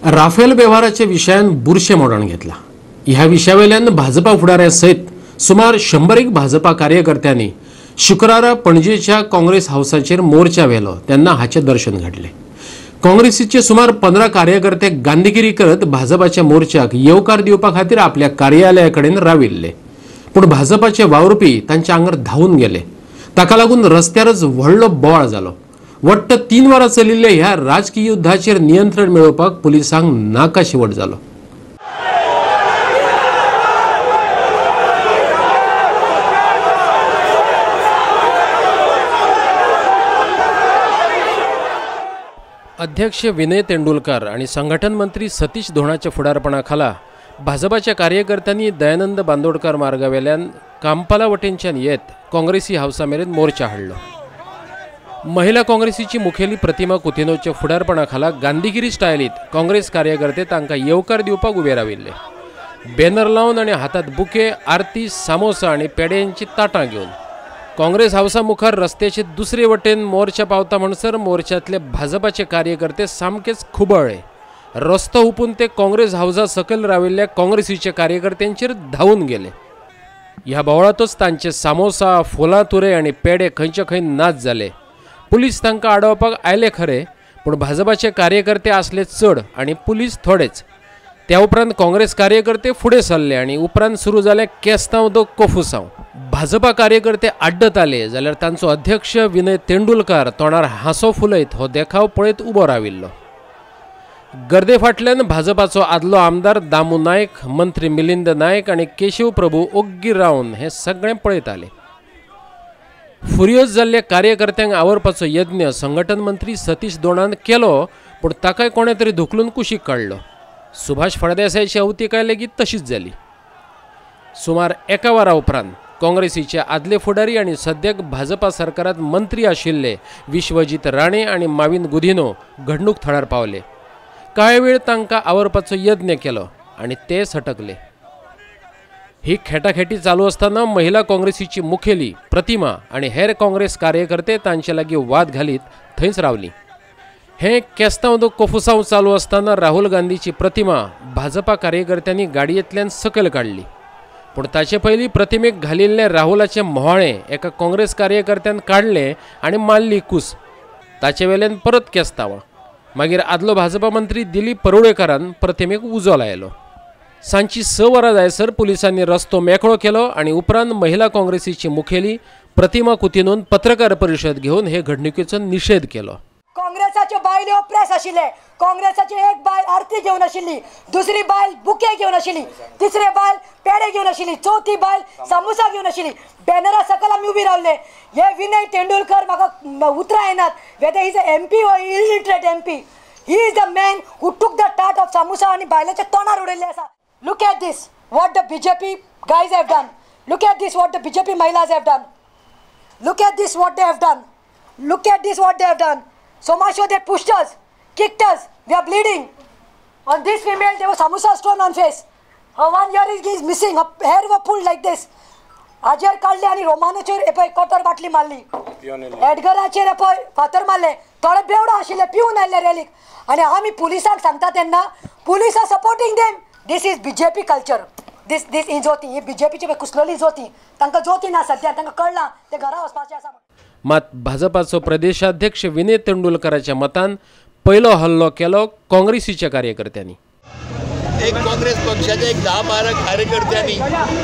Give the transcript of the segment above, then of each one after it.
Rafael व्यवहाराच्या विशयान बुरशें मोडण घेतला. ह्या विशयावेल्यान भाजपा फुडाऱ्या सयत सुमार 100 भाजपा कार्यकर्त्यांनी शुक्रारा पणजेच्या काँग्रेस हावसाचेर मोर्चा व्हेलो तेन्ना हाचें दर्शन घडलें. काँग्रेसीचे सुमार 15 कार्यकर्ते गांधीगिरी करत भाजपाच्या मोर्चाक येवकार दिवपा खातीर आपल्या कार्यालया कडेन राविल्ले, पूण भाजपाचे वावुरपी तांच्या आंगार धांवून गेले. ताका लागून रस्त्यारच व्हडलो बोवाळ जालो. वट्ट 3 वरां चलिल्ल्या ह्या राजकीय युद्धाचेर नियंत्रण मेळोवपाक पुलिसांक नाका शेवट जालो. अध्यक्ष विनय तेंडुलकर आणि संघटन मंत्री सतीश धोणाच्या फुडारपणाखाला भाजपाच्या कार्यकर्त्यांनी दयानंद बांदोडकर मार्गावेल्यान कांपाला वटेनच्यान येत काँग्रेसी हावसा मेरेन मोर्चा हाडलो. महिला काँग्रेसीची मुखेली प्रतिमा कुतिनोच्या फुडारपणाखाला गांधीगिरी स्टायलीत काँग्रेस कार्यकर्ते तांकां येवकार दिवपाक उबे राविल्ले. बॅनर लावन आनी हातात बुके, आरती, सामोसा आनी पेड्यांची ताटां घेवन काँग्रेस हावसा मुखार रस्त्याचे दुसरे वटेन मोर्चा पावता म्हणसर मोर्चातले भाजपाचे कार्यकर्ते सामकेच खुबळ्ळे. रस्तो हुपून ते काँग्रेस हावसा सकयल राविल्ल्या काँग्रेसीच्या कार्यकर्त्यांचेर धांवून गेले. ह्या बोवाळांतूच तांचे सामोसा, फुलां तुरे आनी पेडे खंयचे खंय नाच जाले. पुलीस तांकां आडोवपाक आयले खरे, पूण भाजपाचे कार्यकर्ते आसले चड आनी पुलीस थोडेच. त्या उपरांत काँग्रेस कार्यकर्ते फुडें सरले आनी उपरांत सुरू जालें केस्तांव दो कोफुसांव. भाजपा कार्यकर्ते आड्डताले जाल्यार तांचो अध्यक्ष विनय तेंडुलकार तोंडार हांसो फुलयत हो देखाव पळयत उबो राविल्लो. गर्दे फाटल्यान भाजपाचो आदलो आमदार दामू नायक, मंत्री मिलिंद नायक आनी केशव प्रभू ओग्गी रावन हें सगळें पळयताले. फुरियोज जाल्ल्या कार्यकर्त्यांक आवरपाचो यत्न संघटन मंत्री सतीश दोणान केलो, पूण ताकाय कोणें तरी धुकलून कुशीक काडलो. सुभाष फळदेसायाची अवतिकाय लेगीत तशीच जाली. सुमार 1 वरा उपरांत काँग्रेसीचे आदले फुडारी आनी सद्याक भाजपा सरकारांत मंत्री आशिल्ले विश्वजीत राणे आनी माविन गुदिनो घडणूक थळार पावले. कांय वेळ तांकां आवरपाचो यत्न केलो आनी ते सटकले. ही खेटाखेटी चालू आसतना महिला काँग्रेसीची मुखेली प्रतिमा आनी हेर काँग्रेस कार्यकर्ते तांचे लागीं वाद घालीत थंयच रावली. हें केस्तांव दो कोफुसांव चालू आसतना राहुल गांधीची प्रतिमा भाजपा कार्यकर्त्यांनी गाडयेंतल्यान सकयल काडली, पूण ताचे पयलीं प्रतिमेक घालिल्लें राहुलाचें म्होंवाळें एका काँग्रेस कार्यकर्त्यान काडलें आनी मारली कूस. ताचे वेल्यान परत केस्तांवां. मागीर आदलो भाजपा मंत्री दिलीप परुळेकारान प्रतिमेक उजो लायलो. सांजची 6 वरां जायसर पुलिसांनी रस्तो मेकळो केलो आनी उपरांत महिला काँग्रेसीची मुखेली प्रतिमा कुतिनोन पत्रकार परिशद घेवन हे घडणुकेचो निशेध केलो. काँग्रेसाच्यो बायल्यो प्रेस आशिल्ले, काँग्रेसाची एक बायल आरती घेवन आशिल्ली, दुसरी बायल बुके घेवन आशिल्ली, तिसरी बायल पेडे घेवन आशिल्ली, चवथी बायल सामोसा घेवन आशिल्ली. बॅनरा सकयल आमी उबी रावले. हे विनय तेंडुलकर म्हाका उतरां येनात, whether is a MP or illiterate MP, he is the man who took the tart of samosa आनी बायलेच्या तोंडार उडयल्लें आसा. Look at this, what the BJP guys have done. Look at this, what the BJP महिलाज have done. Look at this, what they have done. Look at this, what they have done. So much so they pushed us, kicked us, we are bleeding. On this female, there was samosa stone on face. Her one ear is missing, her hair was pulled like this. हाजेर काडले आनी रोमानाचेर पळय कोटर बाटली मारली, एडगराचेर पळय फातर मारले. थोडे बेवडो आशिल्ले पिवन आयिल्ले रॅलीक. आनी आमी पुलिसांक सांगता तेन्ना police are supporting them. This is BJP culture. This this ही ज्योती, ही बीजेपीची कुसलोली ज्योती. तांकां ज्योती ना सद्या, तांकां कळ्ळां ते घरा वचपाचें आसा. मात भाजपाचो प्रदेशाध्यक्ष विनय तेंडुलकराच्या मतान पयलो हल्लो केलो काँग्रेसीच्या कार्यकर्त्यांनी. एक काँग्रेस पक्षाच्या एक 10-12 कार्यकर्त्यांनी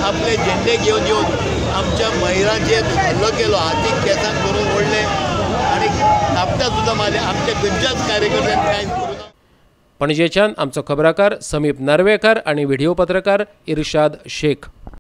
आपले झेंडे घेवन येवन आमच्या महिलांचेर हल्लो केलो. हातीक केसांक धरून ओडले आनी थापटां सुद्दां मारले. आमच्या खंयच्याच कार्यकर्त्यांनी कांय करूं ना. पणजेच्यान आमचो खबराकार समीप नार्वेकर आनी व्हिडिओ पत्रकार इर्शाद शेख.